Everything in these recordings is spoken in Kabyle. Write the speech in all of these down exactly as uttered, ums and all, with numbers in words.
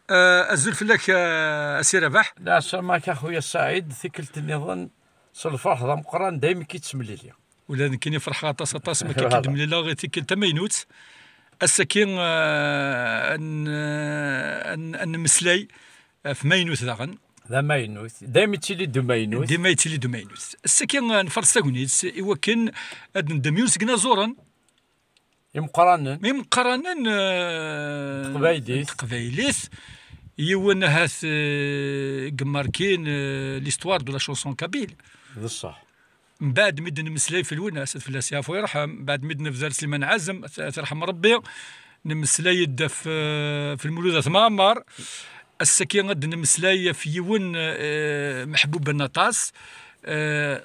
Eh, azul fell-ak, eh, a Si Rabaḥ. Lɛeslama-k a xuya Saɛid, tikkelt nniḍen s lferḥ d ameqqran, daymi k-id-ttemlili. Ula d nekkini ferḥeɣ aṭas, aṭas, ma k-id-mlileɣ i tikkelt tamaynut. Ass-agi, eh, ad n-, eh, ad n-, ad nemmeslay ɣef maynut daɣen. D amaynut. Daymi yettili d umaynut. Dima yettili d umaynut. Ass-agi, eh, nferres tagnit i wakken ad neddem yiwen seg inaẓuren imeqqranen. Imeqqranen, eh, n teqbaylit. N teqbaylit. Yiwen ahat, eh, i imarkin, eh, l'histoire de la chanson kabyle. D ṣṣeḥ. Mbeɛd mi d-nemmeslay f Lwennas, ad fell-as yeɛfu yerḥem, mbeɛd mi d-nebder Sliman Ɛazem, ad, ad t-yerḥem Rebbi, nemmeslay-d ɣef, eh, f Lmulud At Mɛemmer. Ass-agi ad d-nemmeslay ɣef yiwen, eh, meḥbuben aṭas. Eh,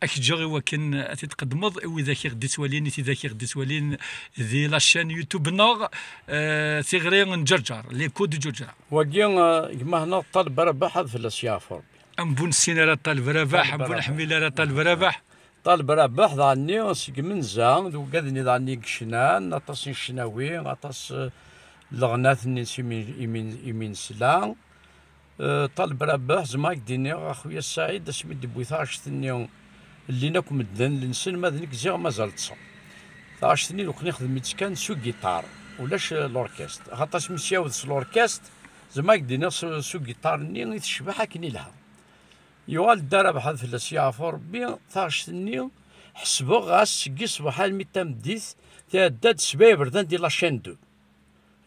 Ad k-ǧǧeɣ i wakken ad t-id-tqeddmeḍ i widak i ɣ-d-ittwalin, i tidak i ɣ-d-ittwalin di la chaîne YouTube-nneɣ, eh, Tiɣri n Ǧerǧer, L'écho de Ǧerǧer. Wagi, eh, gma-hneɣ Ṭaleb Rabaḥ, ad fell-as yeɛfu Rebbi. Am bu nessin ara Ṭaleb Rabaḥ, am bu neḥmil ara Ṭaleb Rabaḥ. Ṭaleb Rabaḥ, daɣenni seg imenza, d ugad-nni daɣenni i yecnan, aṭas n ccnawi, aṭas, eh, n leɣnat-nni s imi, imi, imi nesla. Eh, Ṭaleb Rabaḥ, zemreɣ ad k-d-iniɣ, a xuya Saɛid, asmi d-tewwi taɣect-nni, llin akk medden, llan ssnen, ma d nekk ziɣ mazal ṭṭseɣ. Taɣect-nni, nekkni nexdem-itt kan s ugiṭar, ulac, eh, l'orchestre. Axaṭer asmi s-yawed s l'orchestre, zemreɣ ad k-d-iniɣ s, s ugiṭar-nni i tecbeḥ akken ilha. Yuɣal Dda Rabaḥ ad fell-as yeɛfu Rebbi, taɣect-nni, ḥesbeɣ ɣas seg iṣbeḥ almi d tameddit, tɛedda-d sebɛa iberdan di la chaîne deux.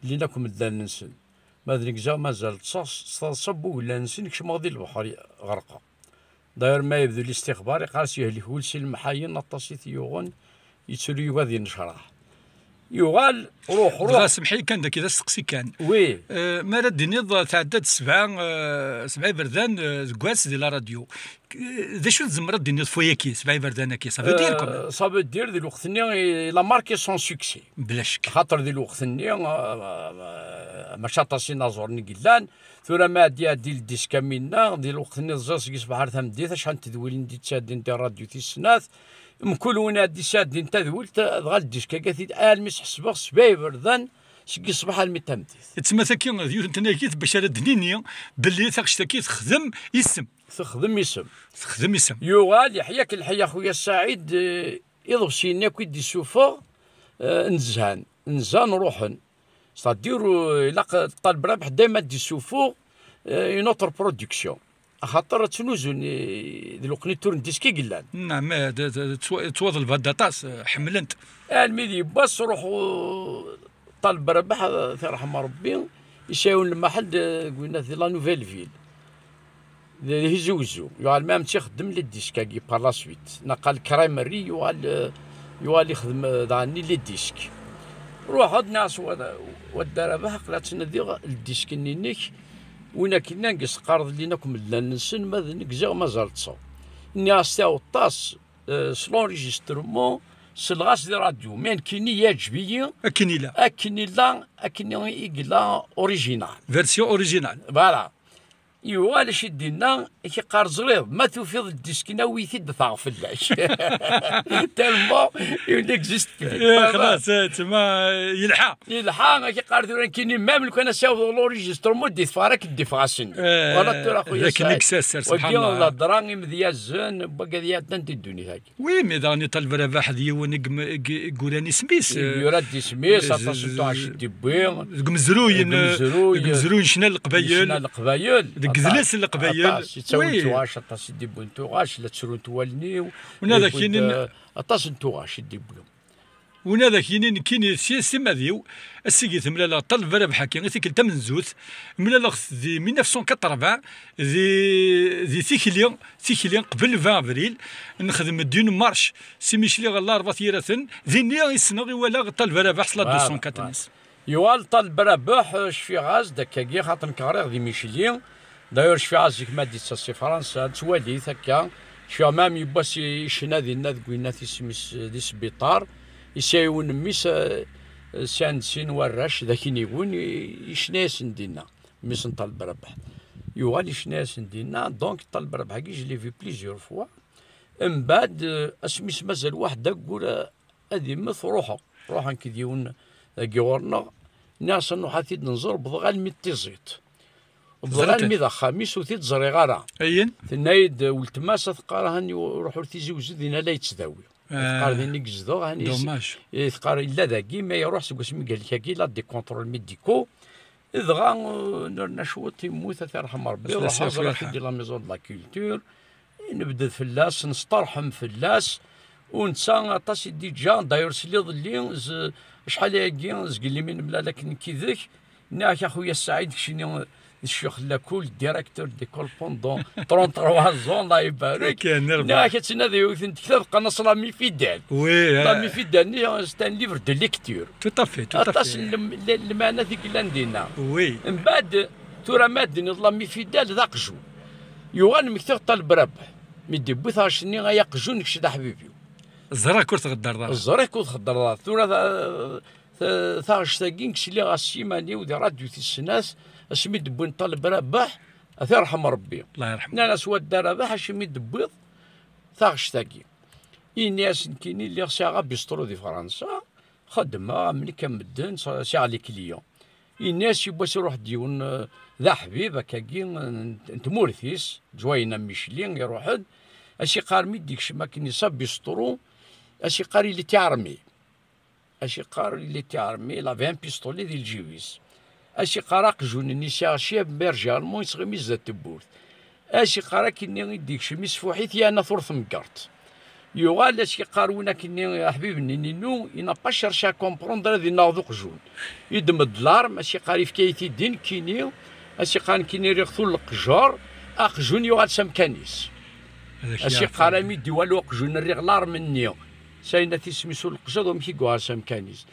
Llin akk medden-nsen. Ma d nekk ziɣ mazal ṭṭseɣ s, s taḍsa n wuglan-nsen, kecmeɣ di lebḥer, ɣerqeɣ. D'ailleurs, ma yebdu listixbar, iqqar-as yehlek wul si lemḥayen, aṭas i t-yuɣen, yettru yugi ad yennecraḥ. Yuɣal, ruḥ, ruḥ. Dɣa semḥ-iyi kan, dagi d asteqsi kan. Oui. Eh, ma ara d-tiniḍ tɛedda-d sebɛa, eh, sebɛa iberdan, eh, deg wass di la radio. D acu tzemreḍ ad d-tiniḍ f wayagi, sebɛa iberdan-agi? Ça veut dire, euh, quand même. Ça veut dire, di lweqt-nni, il a marqué son succès. Bla ccek. Xaṭer di lweqt-nni, euh, euh, mačči aṭas inaẓuren i yellan. Tura ma ɛeddi, ɛeddi le disque am winna, di lweqt-nni ẓriɣ seg ṣṣbeḥ ar tameddit, acḥal n tedwilin d-yettɛeddin di ṛṛadyu tis snat. Mkul win ɛeddi sɛeddin tadwilt, dɣa le disque-agi, almi s-ḥesbeɣ sebɛa iberdan seg ṣṣbeḥ almi d tameddit. Tma tagi, d yiwet n tnagit bac ara d-nini belli taɣect-agi texdem isem. Texdem isem. Texdem isem. Yuɣal, yeḥya-k lḥal a xuya Saɛid, eh, iḍebsiyen akk i d-isuffeɣ, eh, nezhan. Nezhan ruḥen. C'est-à-dire, eh, ilaq Ṭaleb Rabaḥ dayma ad d-isuffeɣ, eh, une autre production. Axaṭer ttnuzun, eh, d lweqt-nni turen diski i yellan. Naɛam, eh, d, d, d, ttwa-, ttwaḍelbent aṭas, eh, ḥemmlen-t. Almi d yiwwas, ruḥ, eh, Ṭaleb Rabaḥ, eh, ad t-yerḥem Rebbi, yesɛa yiwen lmaḥel d, deg winna di la Nouvelle Ville. Di Tizi Wezzu. Yuɣal même tt-ixeddem le disque-agi par la suite. Naqal Kramer-i yuɣal, eh, yuɣal ixdem, eh, daɣenni le disque. Ruḥeɣ-d nniɣ-as wa, wa Dda Rabaḥ, aql-aɣ ttnadiɣ le disque-nni-inek, win akken nnan deg-s qqareḍ llin akk medden-nsen, ma d nekk ziɣ mazal ṭṭseɣ. Nniɣ-as tiɛweḍ-as, eh, s l'enregistrement, selleɣ-as di radio, mais nekkini yeɛǧeb-iyi akken illa. Akken illa, akken i yella original. Version originale. Voilà. Yuɣal acu i d-yenna, ak-iqqar ẓriɣ, ma tufiḍ le disque-nni awi-t-id ffɣeɣ fell-ak. Tellement il n'existe plus. Eh, xlaṣ, eh, tma, yelḥa. Yelḥa, ak-iqqar tura nekkini, même lukan ad s-yaweḍ l'enregistrement, d-iffeɣ ara k-d-iffeɣ ass-nni. Eh, voilà, tura, xuya d akken i Saɛid. Yessers, wagi subḥan Allah. Lhedra, imedyazen, wagad iɛeddan di ddunit-agi. Oui, mais daɣen Ṭaleb Rabaḥ d yiwen i yem-, i y-, i yuran isem-is. I yura-d isem-is, eh, aṭas n tuɣac i d-yewwi. Deg umezruy n, deg umezruy, deg umezruy n ccna n Leqbayel. Ccna n Leqbayel. Deg yidles n Leqbayel. Aṭas, yettawin tuɣac, aṭas i d-yewwin tuɣac, la ttrunt wallen-iw. Win ad ak-yinin, aṭas n tuɣac i d-yewwi. Win ad ak-yinin nekkini si, si mad-iw, ass-agi temlaleɣ Ṭaleb Rabaḥ-agi, i tikkelt tamenzut, mlaleɣ-t di mille neuf cent quatre-vingts, di, di tikli, tikli qbel le vingt avril, nexdem-d une marche, si Micli ɣer Larebɛa n Yiraten, dinni i ssneɣ i walaɣ Ṭaleb Rabaḥ s la deux cent quatre-vingts. Yuɣal Ṭaleb Rabaḥ, eh, cfiɣ-as-d akkagi, xaṭer nekk ɣriɣ di Micli. D'ailleurs, cfiɣ-as zik ma d-yettas si Fransa, ad twali-t akka. Cfiɣ même yiwwas i, i ccna dinna deg winna tisem-is di sbiṭar. Yesɛa yiwen mmi-s, eh, sɛan-d sin warrac, d akiniwen, i, icna-yasen dinna, mmi-s n Ṭaleb Rabaḥ. Yuɣal icna-yasen dinna, donc Ṭaleb Rabaḥ-agi, je l'ai vu plusieurs fois. Mbeɛd, eh, asmi s-mazal waḥed aggur, eh, ad immet, ruḥeɣ. Ruḥeɣ nekk d yiwen dagi ɣur-neɣ, Nniɣ-as: "Nruḥ ad t-id-nẓer." Wwḍeɣ almi d tiẓiṭ. Wwḍeɣ almi d axxam-is, ur t-id-ẓriɣ ara. Ayen? Tenna-yi-d weltma-s, ad teqqar: "Ahan yu-, ruḥ ur tizi uzud, din ala yettdawi." Eh, teqqar: "Din i yezdeɣ, ahan yis-, dommage. Eh, teqqar: illa dagi, ma iruḥ seg wasmi i yehlek-agi, la des contrôles médicaux." Dɣa, eh, nerna cwiṭ, immut, ad t-irḥem Rebbi. Ruḥeɣ, ẓriɣ-t-id di la maison de la culture. Nebded fell-as, nesṭerḥem fell-as, u netta aṭas i d-iǧǧa. D'ailleurs, sliḍ-li, z-, acḥal ayagi, zgelli mi nemlal akken nekk yid-k, nniɣ-ak: "A xuya Saɛid, keččini d ccix n lakul, directeur d'école pendant trente-trois ans, Allah ibarek." Nniɣ-ak ad tnadi yiwet n tektabt qqaren-as La Mifidèle. Oui, eh. La Mifidèle-nni, c'est un livre de lecture. Tout à fait, tout à fait. Aṭas n lem-, le-, lmeɛnat i yellan dinna. Oui. Mbeɛd, tura ma d-tenniḍ La Mifidèle d aqjun. Yuɣal mmektiɣ Ṭaleb Rabeḥ. Mi d-iwwi taɣect-nni: "Ay aqjun, kečč d aḥbib-iw." Ẓriɣ-k ur tɣeddreḍ ara. Ẓriɣ-k ur tɣeddreḍ ara. Tura ta-, ta-, taɣect-agi, nekk sliɣ-as s yiman-iw di radyu tis snat, asmi d-wwin Ṭaleb Rabeḥ, ad t-irḥem Rebbi. Allah yerḥem. Nnan-as: "Wa Dda Rabeḥ, acimi d-tewwiḍ taɣect-agi?" Ini-as: "Nekkini lliɣ sɛiɣ abistru di Fransa, xeddmeɣ am nekk am medden, sɛiɣ les clients." Ini-as: "Yiwwas iruḥ-d yiwen, eh, d aḥbib akkagi n, n tmurt-is, Ǧwayna Micli, iruḥ-d, as-iqqar mi d-ikcem akken s abistru, as-iqqar: il était armé." As-iqqar: "Il était armé, il avait un pistolet di lǧib-is." As-iqqar: "Aqjun-nni sɛiɣ cib berger allemand, yettɣimi zdat tewwurt." As-iqqar: "Akkenni i d-ikcem, isfuḥ-it yerna tur temgerḍt." Yuɣal as-iqqar: "Win akkenni, aḥbib-nni inu, il n'a pas cherché à comprendre, ad innaɣ d uqjun." Iddem-d l'arme, as-iqqar: "Ifka-yi-t-id i nekkini." As-iqqar: "Nekkini riɣ-t ur leqjer, aqjun yuɣal s amkan-is." As-iqqar: "Ami d-iwala uqjun, rriɣ l'arme-nni, s ayen at isem-is ur leqjer, amek i yuɣal s amkan-is?"